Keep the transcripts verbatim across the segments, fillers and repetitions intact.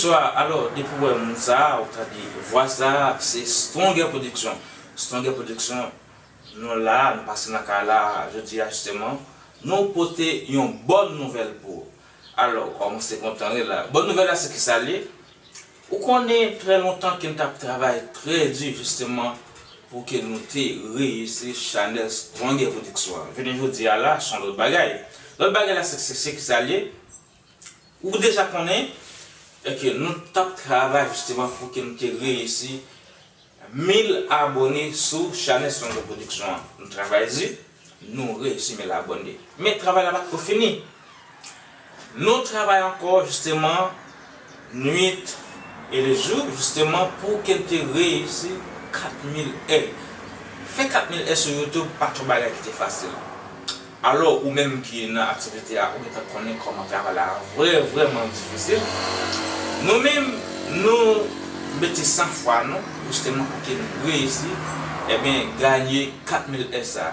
Bonswa, alò, depi w wè moun sa a, ou tande vwa sa a, se Stronger Production. Stronger Production, nou la, nou pase nan kay la, jodi a, jisteman, nou pote yon bòn nouvèl pou ou. Alò, ou kòmanse kontan wi la. Bòn nouvèl la, se ki sa l ye? Ou konnen, trè lontan ke n t ap travay trè di, jisteman, pou ke nou te reyisi chanèl Stronger Production an. Jounen jodi a la, se yon lòt bagay. Lòt bagay la, se, se, se ki sa l ye? Ou deja konnen, e ke nou t ap travay jisteman pou ke nou te reyisi mil abòne sou chanèl Stronger Production an. Nou travay di, nou reyisi mil abòne. Men travay la pa t ko fini. Nou travay ankò jisteman nwit e lejou, jisteman pou ke n te reyisi kat mil è. Fè kat mil è sou YouTube pa t yon bagay ki te fasil. Alò, ou menm ki nan aktivite a, ou gentan konnen kòman travay la vrè, vrèman difisil. Nou menm, nou mete san fwa nou, jisteman pou ke nou reyisi, ebyen, ganye kat mil è sa.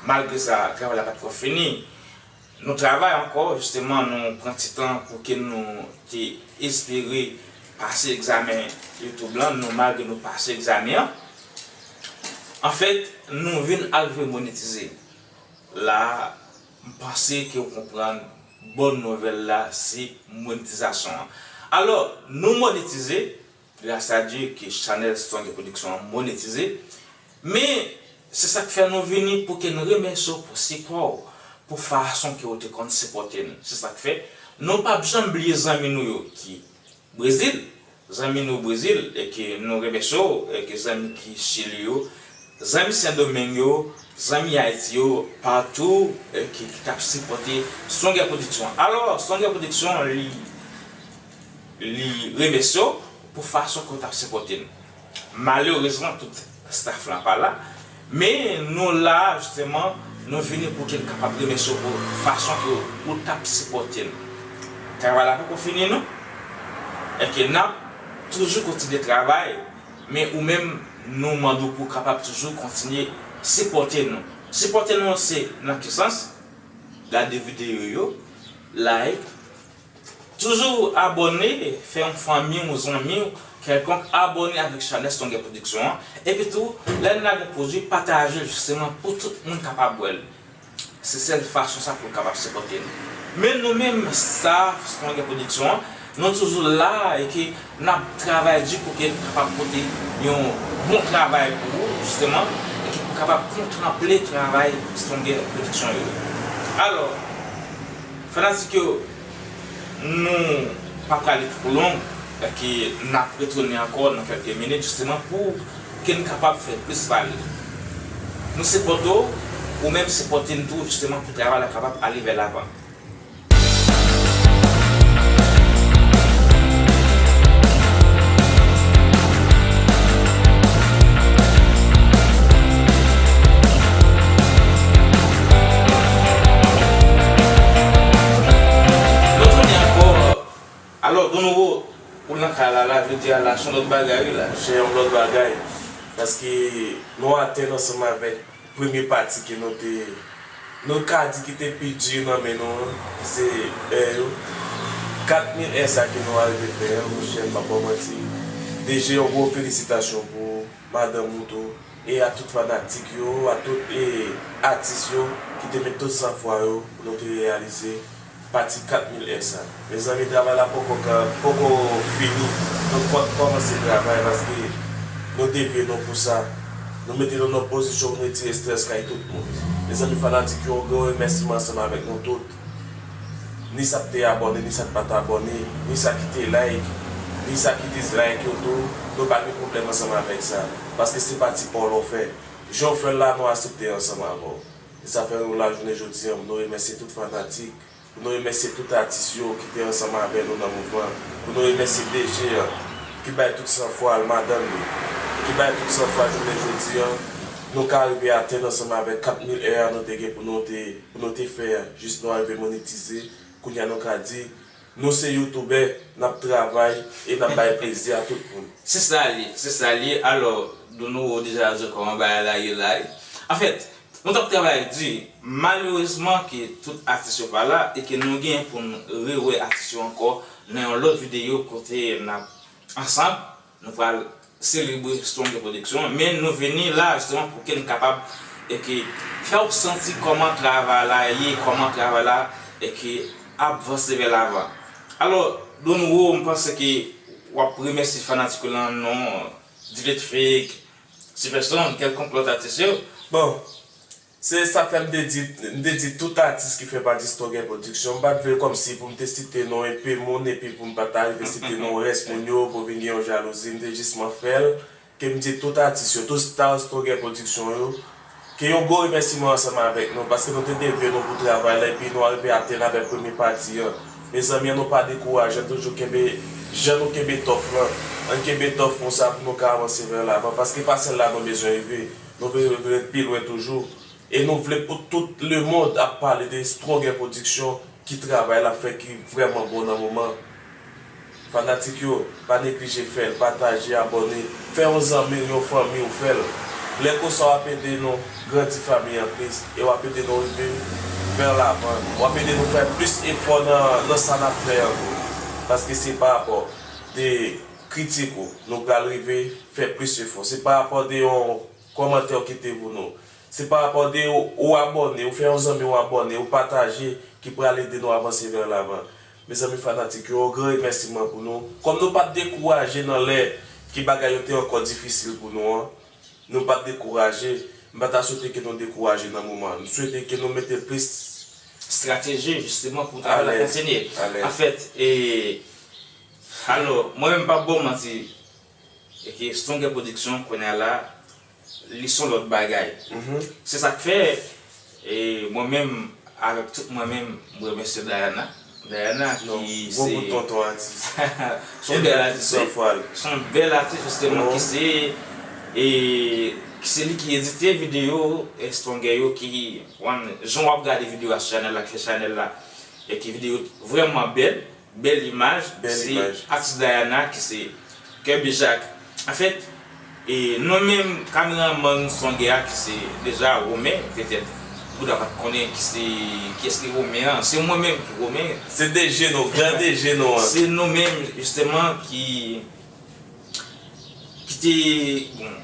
Malgre sa, travay la pa t ko fini. Nou travay ankò, jisteman, nou pran ti tan pou ke nou te espere pase egzamen YouTube lan, nou, malgre nou pase egzamen an. Anfèt, nou vin arive monetize. La, m panse ke w konprann bòn nouvèl la, se monetizasyon an. Alò, nou monetize, gras a Dye ke chanèl Stronger Production an monetize. Men, se sa k fè nou vini pou ke n remèsye w pou sipò w, pou fason ke w te konn sipòte n. Se sa k fè nou p ap janm bliye zanmi nou yo ki Brezil, zanmi nou Brezil, e ke nou remèsye w, e ke zanmi ki Chili yo, zanmi Sendomeng yo, zanmi Ayiti yo, patou, e ki, ki t ap sipòte Stronger Production. Alò, Stronger Production, li, li remèsye w pou fason ke w t ap sipòte n. Malerezman, tout staff lan pa la, men nou la, jisteman, nou vini pou ke n kapab remèsye w pou fason ke w t ap sipòte n. Travay la poko fini non, e ke n ap toujou kontinye travay, men ou menm, nou mande w pou w kapab toujou kontinye sipòte nou. Sipòte nou se nan ki sans? Gade videyo yo, like, toujou abòne, fè yon fanmi, yon zanmi, kèlkonk abòne avèk chanèl Stronger Production an. Epi tou, lè n lage yon pwodui, pataje l jisteman pou tout moun kapab wè l. Se sèl fason sa pou l kapab sipòte n. Men nou menm, staff Stronger Production an, nou toujou la e ke n ap travay di pou ke n kapab pote yon bon travay pou ou, jisteman, e ke pou kapab kontanple travay Stronger Production yo. Alò, fanatik yo, nou pa prale twò long, e ke n ap retounen ankò nan kèlke minit, jisteman, pou ke n kapab fè plis pale. Nou sipòte w, ou menm sipòte n tou, jisteman, pou travay la kapab ale vè lavan. Nou tounen ankò. Alò, Donouvo, ou nan kay la, la, jodi a la, se yon lòt bagay, wi, la. Se yon lòt bagay. Paske nou atenn ansanm avèk premye pati ke nou te, nou ka di ki te pi di nan men nou an, ki se è yo. Kat mil è sa ke nou arive fè an, monchè, m p ap ba w manti. D J, yon gwo felisitasyon pou ou, madanm ou tou, e a tout fanatik yo, a tout, e, atis yo ki te met tout san fwa yo pou nou te reyalize pati kat mil è sa. Mezanmi, travay la poko ka, poko fini. Nou fòk kòmanse travay paske nou devye nou pou sa. Nou mete nou nan pozisyon pou nou retire estrès kay tout moun. Mezanmi, fanatik yo, yon gran remèsiman ansanm avèk nou tout. Ni sa k te abòne, ni sa k pa t abòne, ni sa ki te like, ni sa ki dislike yo tou, nou pa gen pwoblèm ansanm avèk sa. Paske se pati pa w la w fè. Jan w fè l la, nou aksepte ansanm avè w. E sa fè nou la jounen jodi an, pou nou remèsye tout fanatik, pou nou remèsye tout atis yo ki te ansanm avè nou nan mouvman, pou nou remèsye D J an, ki bay tout san fwa l, madanm li, ki bay tout san fwa jounen jodi an, nou ka rive atenn ansanm avèk kat mil è a nou te gen pou nou te, pou nou te fè, jis nou arive monetize, kounye a nou ka di, nou se youtubè, n ap travay e n ap bay plezi a tout moun. Se sa l ye, se sa l ye. Alò, Donouvo deja di w kòman bagay la ye la. Anfèt, Nou t ap travay di, malerezman ke tout atis yo pa la e ke nou gen pou n rewè atis yo ankò nan yon lòt videyo kote n ap ansanm, nou pral selebre Stronger Production, men nou vini la jisteman pou ke n kapab e ke fè w santi kòman travay la ye, kòman travay la e ke ap vanse vè lavan. Alò, Don Ro, m panse ke w ap remèsye fanatik ou lan non Diletfik, Superson, kèlkonk lòt atis yo. Bon, se sa k fè m te di, m te di tout atis ki fè pati Stronger Production, m pa t vle kòmsi pou m te site non enpe moun epi pou m pa ta rive site non rès moun yo, pou vin gen yon jalouzi, m te jis man fè l, ke m di tout atis yo, tout star Stronger Production yo, ke yon gwo remèsiman ansanm avèk nou, paske nou te devye nou pou travay la, epi nou arive atenn avèk premye pati an. Mezanmi, ann nou pa dekouraje, ann toujou kenbe, jan nou kenbe tòf lan, ann kenbe tòf konsa pou nou ka avanse vè lavan, paske pa sèl la nou bezwen rive, nou vle, vle ret pi lwen toujou. E nou vle pou tout lemonn ap pale de Stronger Production, ki travay l ap fè ki vrèman bon nan moman. Fanatik yo, pa neglije fè l, pataje, abòne, fè yon zanmi w, yon fanmi w fè l. Lè konsa w ap ede nou grandi fanmi an plis e w ap ede nou rive vè lavan. W ap ede nou fè plis efò nan, nan sa n ap fè an tou. Paske se pa rapò de kritik ou nou pral rive fè plis efò. Se pa rapò de yon kòmantè w kite pou nou. Se pa rapò de ou, ou abòne, ou fè yon zanmi w abòne, ou pataje, ki pral ede nou avanse vè lavan. Mezanmi fanatik yo, yon gran remèsiman pou nou. Kòm nou pa t dekouraje nan lè ke bagay yo te ankò difisil pou nou an, nou pa t dekouraje, m pa ta swete ke nou dekouraje nan moman an. M swete ke nou mete plis estrateji, jisteman, pou travay la kontinye. Alèz, alèz. Anfèt, e, alò, mwen menm, m p ap ba w manti, e ke Stronger Production, kounye a la, li s on lòt bagay. Mhm. Se sa k fè, e, mwen menm, avèk tout mwen menm, m remèsye Diana. Diana ki se, gwo bout tonton atis. S on bèl atis, wi. S on bèl atis, jisteman, ki se, e, ki se li ki edite videyo, e, Stronger yo, ki, jan w ap gade videyo a sou chanèl la, ki fè chanèl la, e ki videyo vrèman bèl. Bèl imaj, se atis Diana ki se Kirby Jacques. Anfèt, e nou menm, kameramann Stronger a ki se deja Romen, petèt, ou ta pa t konnen ki se, kiyès ki Romen an. Se mwen menm ki Romen. Se D J nou, gran D J nou an. Se nou menm, jisteman, ki ki te, bon,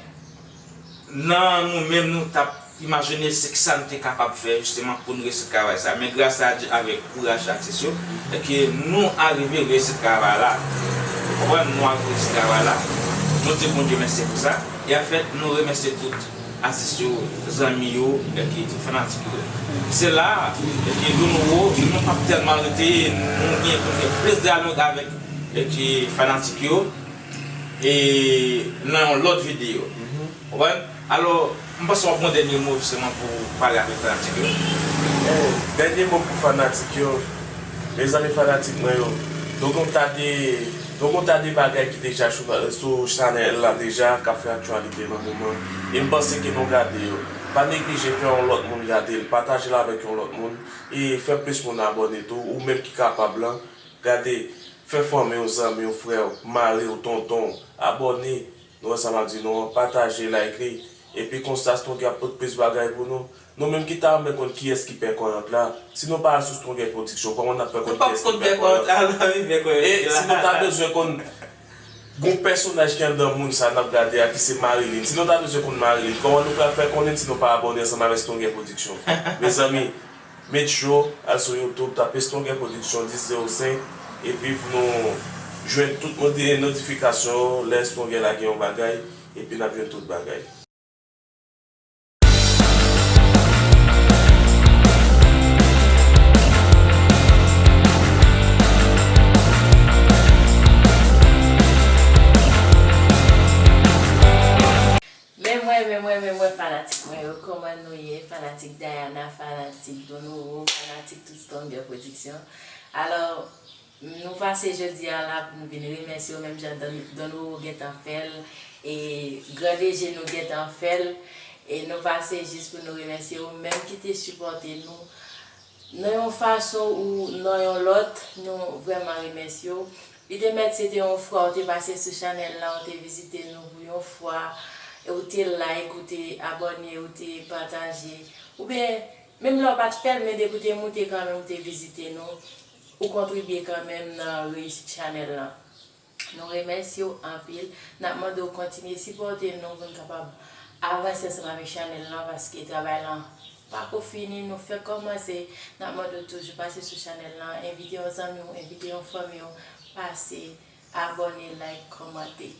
nan nou menm, nou t ap imajine se kisa n te kapab fè, jisteman, pou n reyisi travay sa. Men gras a Dye, avèk kouraj atis yo, e ke nou arive reyisi travay la. Ou konprann? Nou arive reyisi travay la. Nou di Bondye mèsi pou sa. E anfèt, nou remèsye tout atis yo, zanmi yo, e ke tout fanatik yo. Se la, e ke Don Ro, nou p ap tèlman rete, nou gen pou fè plis dyalòg avèk, e ke fanatik yo. E nan yon lòt videyo. Mhm. Ou konprann? Alò, m panse w ap gen yon dènye mo jisteman pou pale avèk fanatik yo. Eh, dènye mo pou fanatik yo. Mezanmi fanatik mwen yo, nou gen yon ta de, nou gen yon ta de bagay ki deja sou, sou chanèl la deja, k ap fè aktyalite nan moman. E m panse ke nou gade yo. Pa neglije fè yon lòt moun gade l, pataje l avèk yon lòt moun, e fè plis moun abòne tou, ou menm ki kapab lan. Gade, fè fanmi w, zanmi w, frè w, mari w, tonton w, abòne. Nou wè sa m ap di nou an, pataje, like li. Epi konsa Stronger ap pote plis bagay pou nou. Nou menm ki ta renmen konn kiyès ki pè kòyant la, si nou pa al sou Stronger Production, kòman n ap fè konn kiyès ki pè kòyant la? E si nou ta bezwen konn gon pèsonaj ki anndan moun sa n ap gade a, ki se Marilyn, si nou ta bezwen konn Marilyn, kòman nou pral fè konnen si nou pa abòne ansanm avèk Stronger Production? Mezanmi, make sure al sou YouTube, tape Stronger Production dis zewo senk, epi pou nou jwenn tout modi-, notifikasyon yo lè Stronger lage yon bagay, epi n ap jwenn tout bagay. Men mwen, men mwen, men mwen, fanatik mwen yo, kòman nou ye? Fanatik Diana, fanatik Don Oro, fanatik tout Stronger Production. Alò, nou pase jodi a la pou nou vin remèsye yo, menm jan Don, Don Oro gentan fè l, e Gran D J nou gentan fè l, e nou pase jis pou nou remèsye yo, menm ki te sipòte nou, nan yon fason ou nan yon lòt, nou vrèman remèsye w. Li te mèt se te yon fwa ou te pase sou chanèl la, ou te vizite nou pou yon fwa, e ou te like, ou te abòne, ou te pataje, Oubyen, menm lè w pa t fè l, men depi w te moute kanmenm, ou te vizite nou, ou kontribye kanmenm nan reyisit chanèl lan. Nou remèsye w anpil. N ap mande w kontinye sipòte nou pou n kapab avanse ansanm avèk chanèl lan, paske travay lan pako fini, nou fèk kòmanse. N ap mande w toujou pase sou chanèl lan, envite yon zanmi w, envite yon fanmi w, pase, abòne, like, kòmante.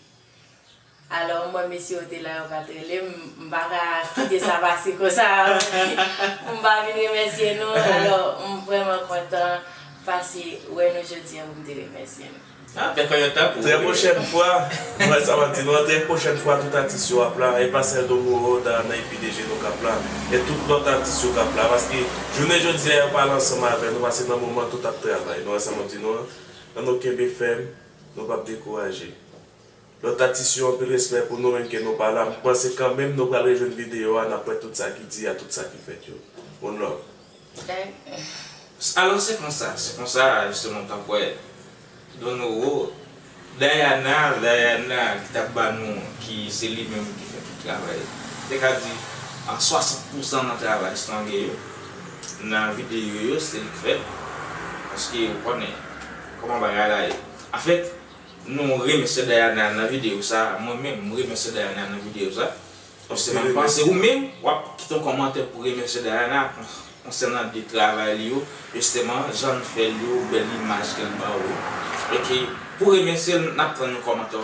Alò, mwen, mesye yo te la, yo pa t rele m, m pa ka kite sa pase konsa. M pa vin remèsye nou. Alò, m vrèman kontan pase wè nou jodi a pou m te remèsye nou. Ah, fè kòyòt la pou Trè pwochèn fwa, mwen sa m ap di nou, trè pwochèn fwa tout atis yo ap la, e pa sèl Don Moreau, Dayana epi D J nou k ap la, e tout lòt atis yo k ap la, paske jounen jodi a yo pale ansanm avè nou, paske nan moman tout ap travay, nou wè sa m ap di nou an, ann nou kenbe fèm, nou p ap dekouraje. Lòt atis yo, anpil respè pou nou, menm ke nou pa la. M panse kanmenm nou pral rejwenn videyo a, n ap wè tout sa ki di a, tout sa ki fèt yo. One love. Alò, se konsa, se konsa, jisteman, w t ap wè Don Oro, Dayana, Dayana, ki t ap ba nou, ki se li menm ki fè tout travay. Te ka di, a swasant pousan nan travay Strong yo, nan videyo yo, se li k fè l. Paske, ou konnen kòman bagay la ye. Anfèt, Nou remèsye Dayana nan videyo sa a. Mwen menm, m remèsye Dayana nan videyo sa a. Paske m panse ou menm, w ap kite yon kòmantè pou remèsye Dayana konsènan de travay li yo, jisteman, jan l fè l yo, bèl imaj ke l ba ou yo. Donk, pou remèsye l, n ap tann yon kòmantè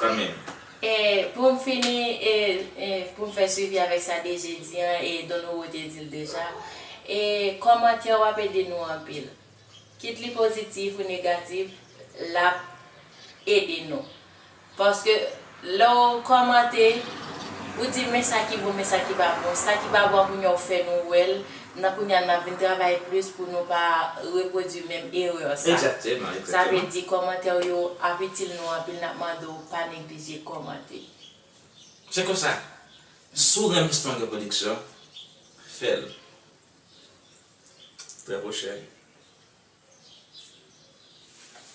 kanmenm. E pou m fini, e, e pou m fè swivi avèk sa D J di an, e Don Oro te di l deja, e kòmantè w ap ede nou anpil. Kit li pozitif ou negatif, l ap ede nou. Paske lè w kòmante, ou di men sa ki bon, men sa ki pa bon. Sa ki pa bon an kounye a ou fè nou wè l, nan kounye a n ap vin travay plis pou nou pa repwodui menm erè sa. Egzakteman, egzakteman. Sa vle di kòmantè w yo ap itil nou anpil, n ap mande w pa neglije kòmante. Se konsa, si w renmen Stronger Production, fè l. Trè pwochèn.